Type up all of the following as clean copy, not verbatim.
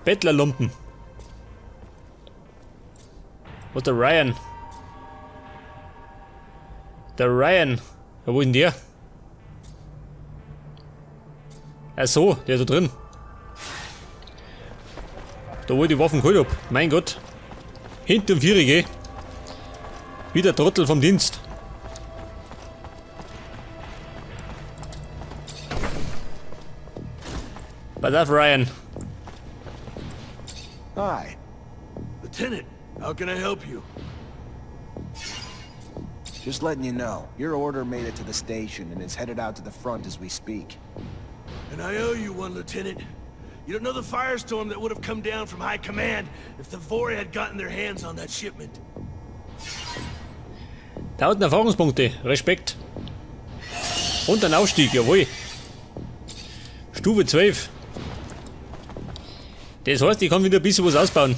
Bettlerlumpen. Wo ist der Ryan? Der Ryan. Ja, wo ist denn der? Ach so, der ist da drin. Da wo ich die Waffen geholt hab. Mein Gott. Hinterm Vierige. Wie der Trottel vom Dienst. Pass auf, Ryan. Hi. Lieutenant, how can I help you? Just letting you know, your order made it to the station and is headed out to the front as we speak. And I owe you one, Lieutenant. You don't know the firestorm that would have come down from High Command if the Vori had gotten their hands on that shipment. 1000 Erfahrungspunkte. Respekt. Und ein Aufstieg, jawohl. Stufe 12. Das heißt, ich kann wieder ein bisschen was ausbauen.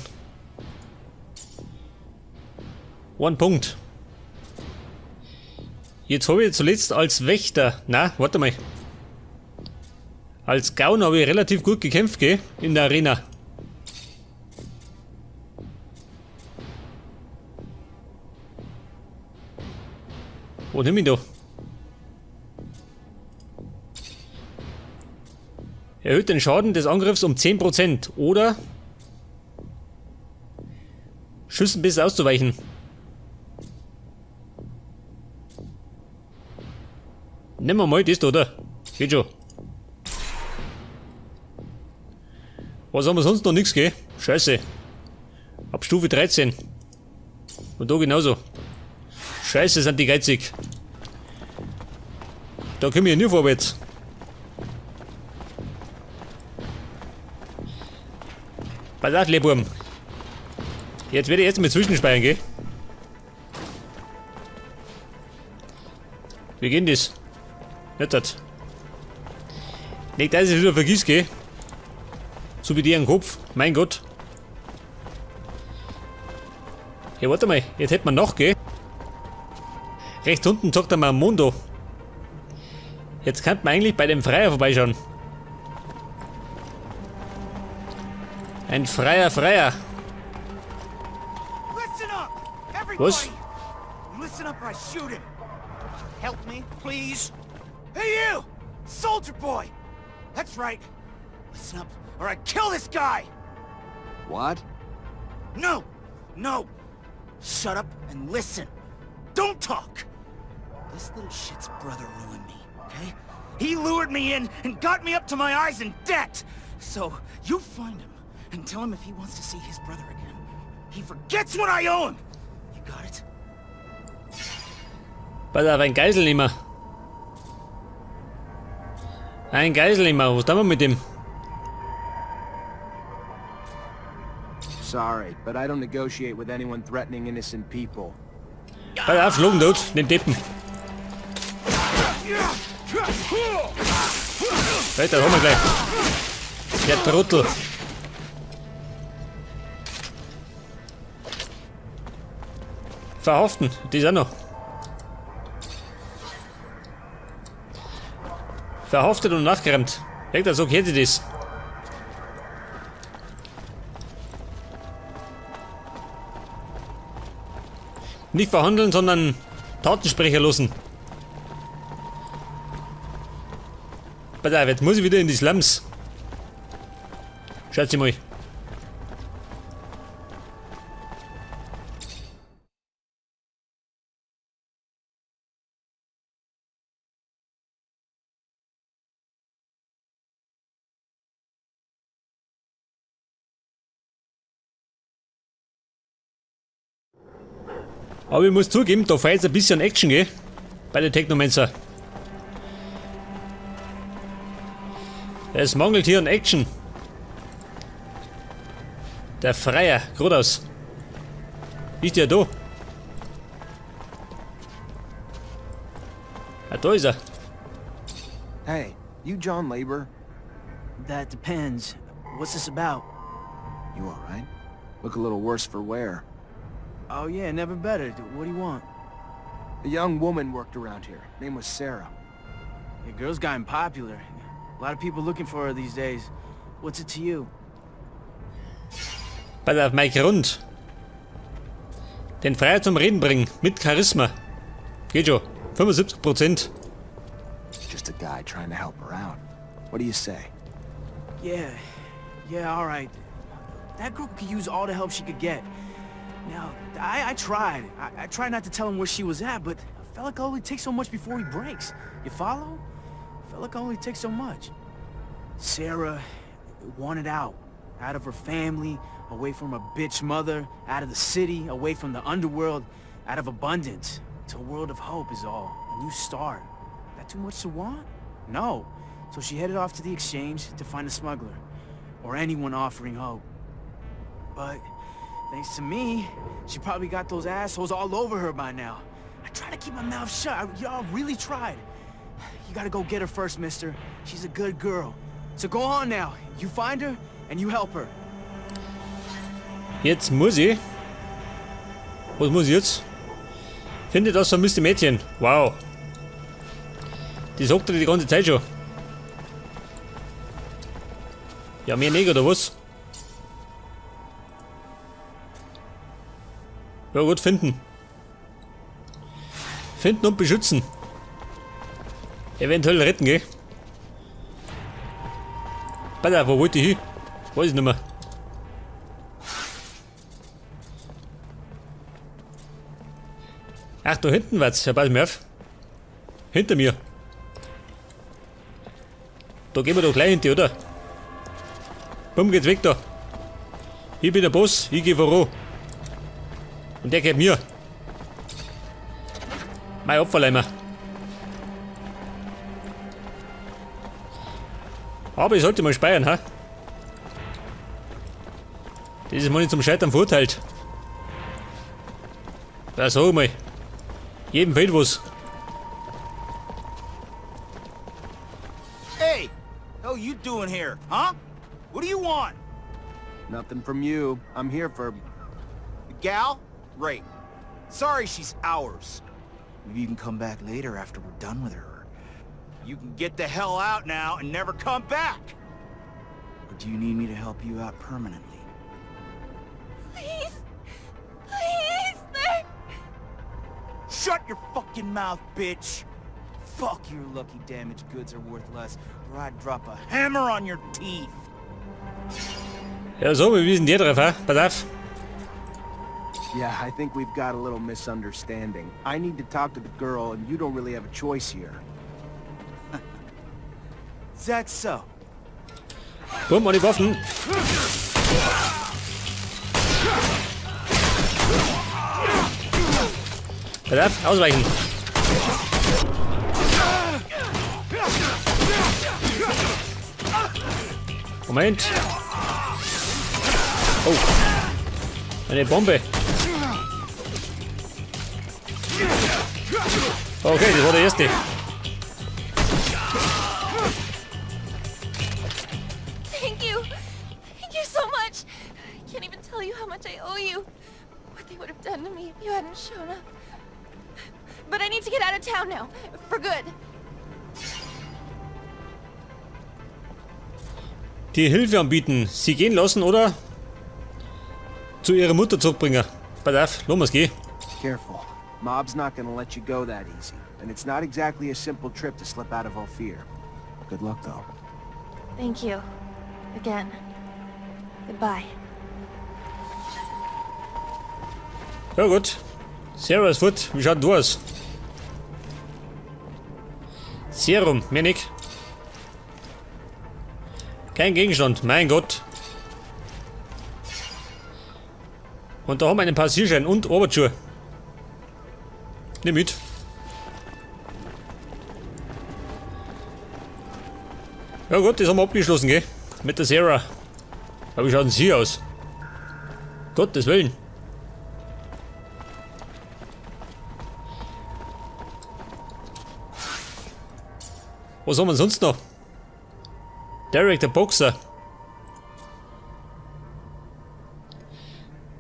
One Punkt. Jetzt habe ich zuletzt als Wächter... Na, warte mal. Als Gauner habe ich relativ gut gekämpft, gell? In der Arena. Wo nimm ich da? Erhöht den Schaden des Angriffs um 10% oder Schüssen bis auszuweichen. Nehmen wir mal das da, oder? Geht schon. Was haben wir sonst noch? Nix, gell? Scheiße. Ab Stufe 13. Und da genauso. Scheiße, sind die geizig. Da können wir ja nie vorwärts. Pass auf, Leburm. Jetzt werde ich erst mal zwischenspeichern, gell? Wie geht denn das? Nicht das. Nicht, dass ich es wieder vergiss, gell? So wie die am Kopf. Mein Gott. Ja, warte mal. Jetzt hätten wir noch, gell? Rechts unten zeigt er mal Mondo. Jetzt könnte man eigentlich bei dem Freier vorbeischauen. Ein freier Freier. Listen up, everybody. Was? Listen up or I shoot him. Help me, please. Hey you, soldier boy. That's right. Listen up or I kill this guy. What? No, no. Shut up and listen. Don't talk. This little shit's brother ruined me, okay? He lured me in and got me up to my eyes in debt. So you find him and tell him if he wants to see his brother again. He forgets what I owe him. You got it? Pass auf, ein Geiselnehmer. Ein Geiselnehmer, was tun wir mit dem? Sorry, but I don't negotiate with anyone threatening innocent people. Pass auf, schlagen dort, den Deppen. Weiter, haben wir gleich. Der Trottel. Verhaften, die ist auch noch. Verhaftet und nachgerammt. Hector, so geht das. Nicht verhandeln, sondern Tatensprecher lassen. Pass auf, jetzt muss ich wieder in die Slums. Schaut sie mal. Aber ich muss zugeben, da fehlt ein bisschen Action, gell? Bei den Technomancer. Es mangelt hier an Action. Der Freier, geradeaus. Ist der da? Ah, da ist er. Hey, you John Labor? That depends. What's this about? You alright? Look a little worse for wear. Oh yeah, never better. What do you want? A young woman worked around here. Name was Sarah. The girl's gotten popular. A lot of people looking for her these days. What's it to you? Pass auf, mein Grund. Den Freier zum Reden bringen. Mit Charisma. Geht schon. 75%. Just a guy trying to help her out. What do you say? Yeah, all right. That girl could use all the help she could get. Now, I tried. I tried not to tell him where she was at, but a fella can only take so much before he breaks. You follow? A fella can only take so much. Sarah wanted out. Out of her family, away from her bitch mother, out of the city, away from the underworld, out of abundance. To a world of hope is all. A new start. That too much to want? No. So she headed off to the exchange to find a smuggler. Or anyone offering hope. But thanks to me, she probably got those assholes all over her by now. I try to keep my mouth shut. Y'all really tried. You gotta go get her first, mister. She's a good girl. So go on now. You find her and you help her. Jetzt muss ich. Was muss ich jetzt? Finde das vermisste Mädchen. Wow. Die sagt er die ganze Zeit schon. Ja, mehr nicht, oder was? Ja gut, finden. Finden und beschützen. Eventuell retten, gell? Pass auf, wo wollte ich hin? Weiß ich nicht mehr. Ach, da hinten war's. Ja, pass mir auf. Hinter mir. Da gehen wir doch gleich hinter, oder? Bumm, geht's weg da. Ich bin der Boss, ich geh voran. Und der geht mir. Mein Opferleimer. Aber ich sollte mal speichern, ha? Das ist mal nicht zum Scheitern verurteilt. Ja, sag mal. Jedem fehlt was. Hey! Hell you doing here, huh? What do you want? Nothing from you. I'm here for... The gal? Right. Sorry she's ours. Maybe you can come back later after we're done with her. You can get the hell out now and never come back! Or do you need me to help you out permanently? Please. Please, sir. Shut your fucking mouth, bitch! Fuck, your lucky damaged goods are worth less, or I'd drop a hammer on your teeth! Ja, so, wie ist denn der drauf, ha? Pass auf. Yeah, I think we've got a little misunderstanding. I need to talk to the girl, and you don't really have a choice here. Is that so? Bumm, an die Waffen. Pass auf, ausweichen. Moment. Oh. Eine Bombe. Okay, das war der erste. Thank you. Thank you so much. I can't even tell you how much I owe you. What they would have done to me if you hadn't shown up. But I need to get out of town now. For good. Die Hilfe anbieten. Sie gehen lassen oder zu ihrer Mutter zurückbringen. Pass auf, los geh. Careful. Mob's not gonna let you go that easy. And it's not exactly a simple trip to slip out of Ophir. Good luck, though. Thank you. Again. Goodbye. Ja gut. Sarah ist fort. Wie schaut denn du aus? Serum, mehr nicht. Kein Gegenstand, mein Gott. Und da haben wir einen Passierschein und Arbeitsschuhe. Nimm mit. Ja gut, das haben wir abgeschlossen, gell? Mit der Sarah. Aber wie schaut denn sie aus? Gottes Willen. Was haben wir sonst noch? Derek, der Boxer.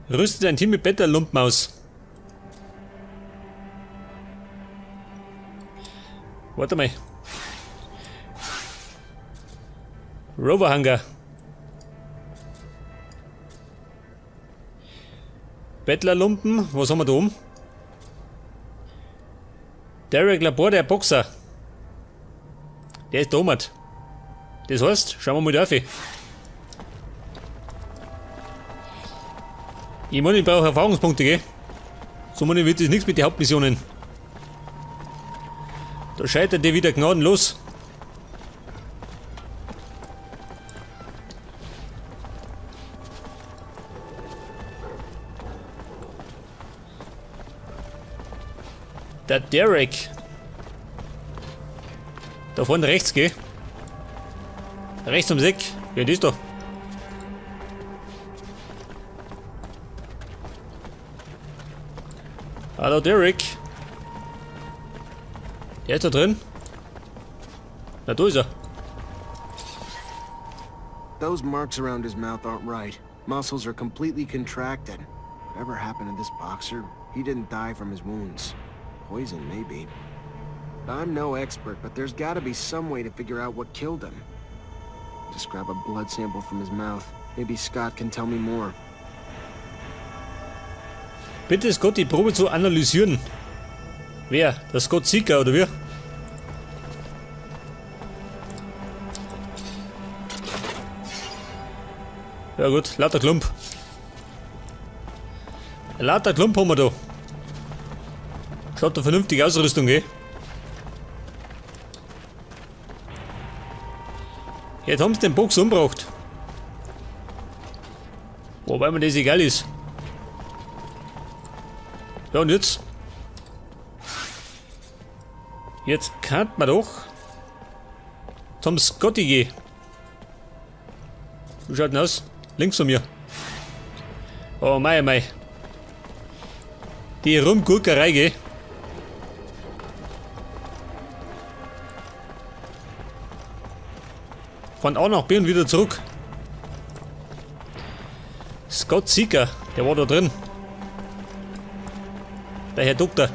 Rüstet ein Team mit Beta-Lumpen aus. Warte mal. Rover Hangar. Bettlerlumpen, was haben wir da oben? Derek Labor, der Boxer. Der ist da oben. Das heißt, schauen wir mal da auf. Ich meine, ich brauche Erfahrungspunkte, gell? So meine wird das nichts mit den Hauptmissionen. Da scheitert der wieder gnadenlos. Der Derek. Da vorne rechts, gell? Rechts ums Eck. Ja, das ist doch. Hallo Derek. Der ist da drin. Na, da ist er. Those marks around his mouth aren't right. Muscles are completely contracted. Whatever happened to this boxer, he didn't die from his wounds. Poison, maybe. I'm no expert, but there's gotta be some way to figure out what killed him. Just grab a blood sample from his mouth. Maybe Scott can tell me more. Bitte Scott, die Probe zu analysieren. Wer? Der Scott Sieger oder wer? Ja gut, lauter Klump. Lauter Klump haben wir da. Schaut da vernünftige Ausrüstung, gell? Jetzt haben sie den Box umgebracht. Wobei mir das egal ist. Ja, und jetzt? Jetzt kann man doch zum Scotty gehen. Wie schaut denn aus? Links von mir. Oh mei, mei. Die Rumgurkerei, gell? Von A nach B und wieder zurück. Scott Sieger, der war da drin. Der Herr Doktor.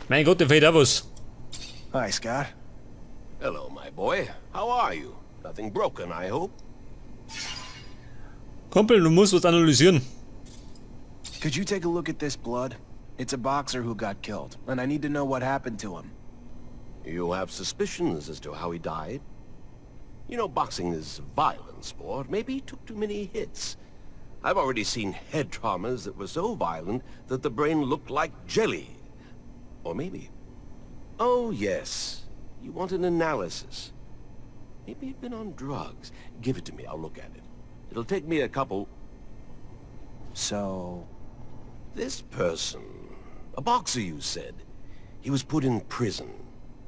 Mein Gott, der fehlt auch was. Hi, Scott. Hello, my boy. How are you? Nothing broken, I hope. Kumpel, du musst was analysieren. Could you take a look at this blood? It's a boxer who got killed, and I need to know what happened to him. You have suspicions as to how he died? You know, boxing is a violent sport. Maybe he took too many hits. I've already seen head traumas that were so violent that the brain looked like jelly. Or maybe... Oh, yes. You want an analysis. Maybe he'd been on drugs. Give it to me. I'll look at it. It'll take me a couple... So... This person, a boxer, you said. He was put in prison.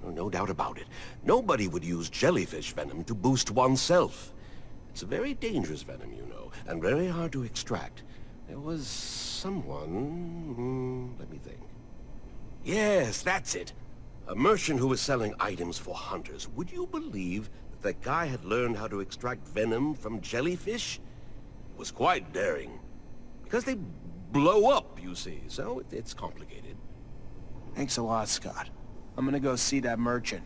No doubt about it. Nobody would use jellyfish venom to boost oneself. It's a very dangerous venom, you know, and very hard to extract. There was someone... let me think. Yes, that's it. A merchant who was selling items for hunters. Would you believe that the guy had learned how to extract venom from jellyfish? It was quite daring. Because they blow up, you see, so it's complicated. Thanks a lot, Scott. I'm gonna go see that merchant.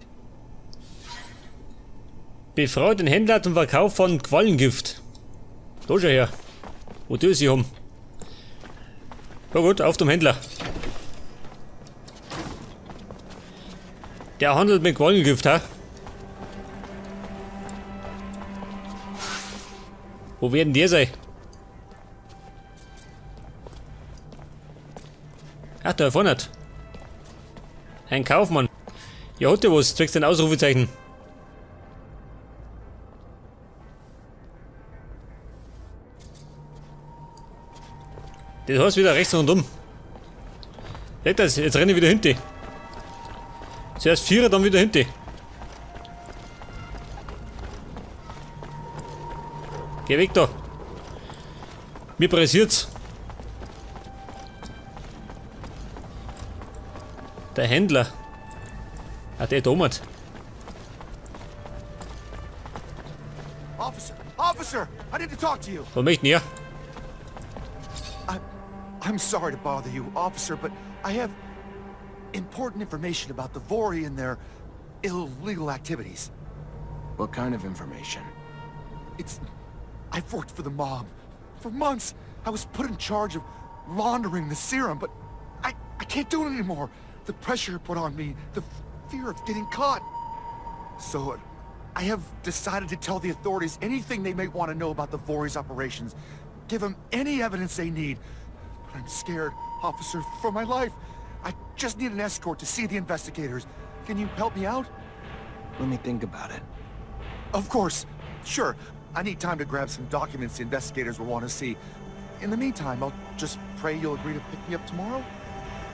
Befreie den Händler zum Verkauf von Quallengift. Da schau her. Wo tue ich sie haben? Na gut, auf zum Händler. Der handelt mit Quallengift, ha? Wo werden der sein? Ach, da vorne. Ein Kaufmann. Ja, hat der was? Zwecks den Ausrufezeichen. Das heißt wieder rechts und um. Seht das, jetzt renne ich wieder hinten. Zuerst Vierer, dann wieder hinten. Geh weg da. Mir pressiert's. Der Händler. Ah, der Thomas. Officer! Officer! I need to talk to you! Was möchte denn er? I'm sorry to bother you, officer, but I have important information about the Vori and their illegal activities. What kind of information? It's I've worked for the mob. For months, I was put in charge of laundering the serum, but I can't do it anymore. The pressure put on me, the fear of getting caught. So, I have decided to tell the authorities anything they may want to know about the Vori's operations. Give them any evidence they need. But I'm scared, officer, for my life. I just need an escort to see the investigators. Can you help me out? Let me think about it. Of course. Sure. I need time to grab some documents the investigators will want to see. In the meantime, I'll just pray you'll agree to pick me up tomorrow.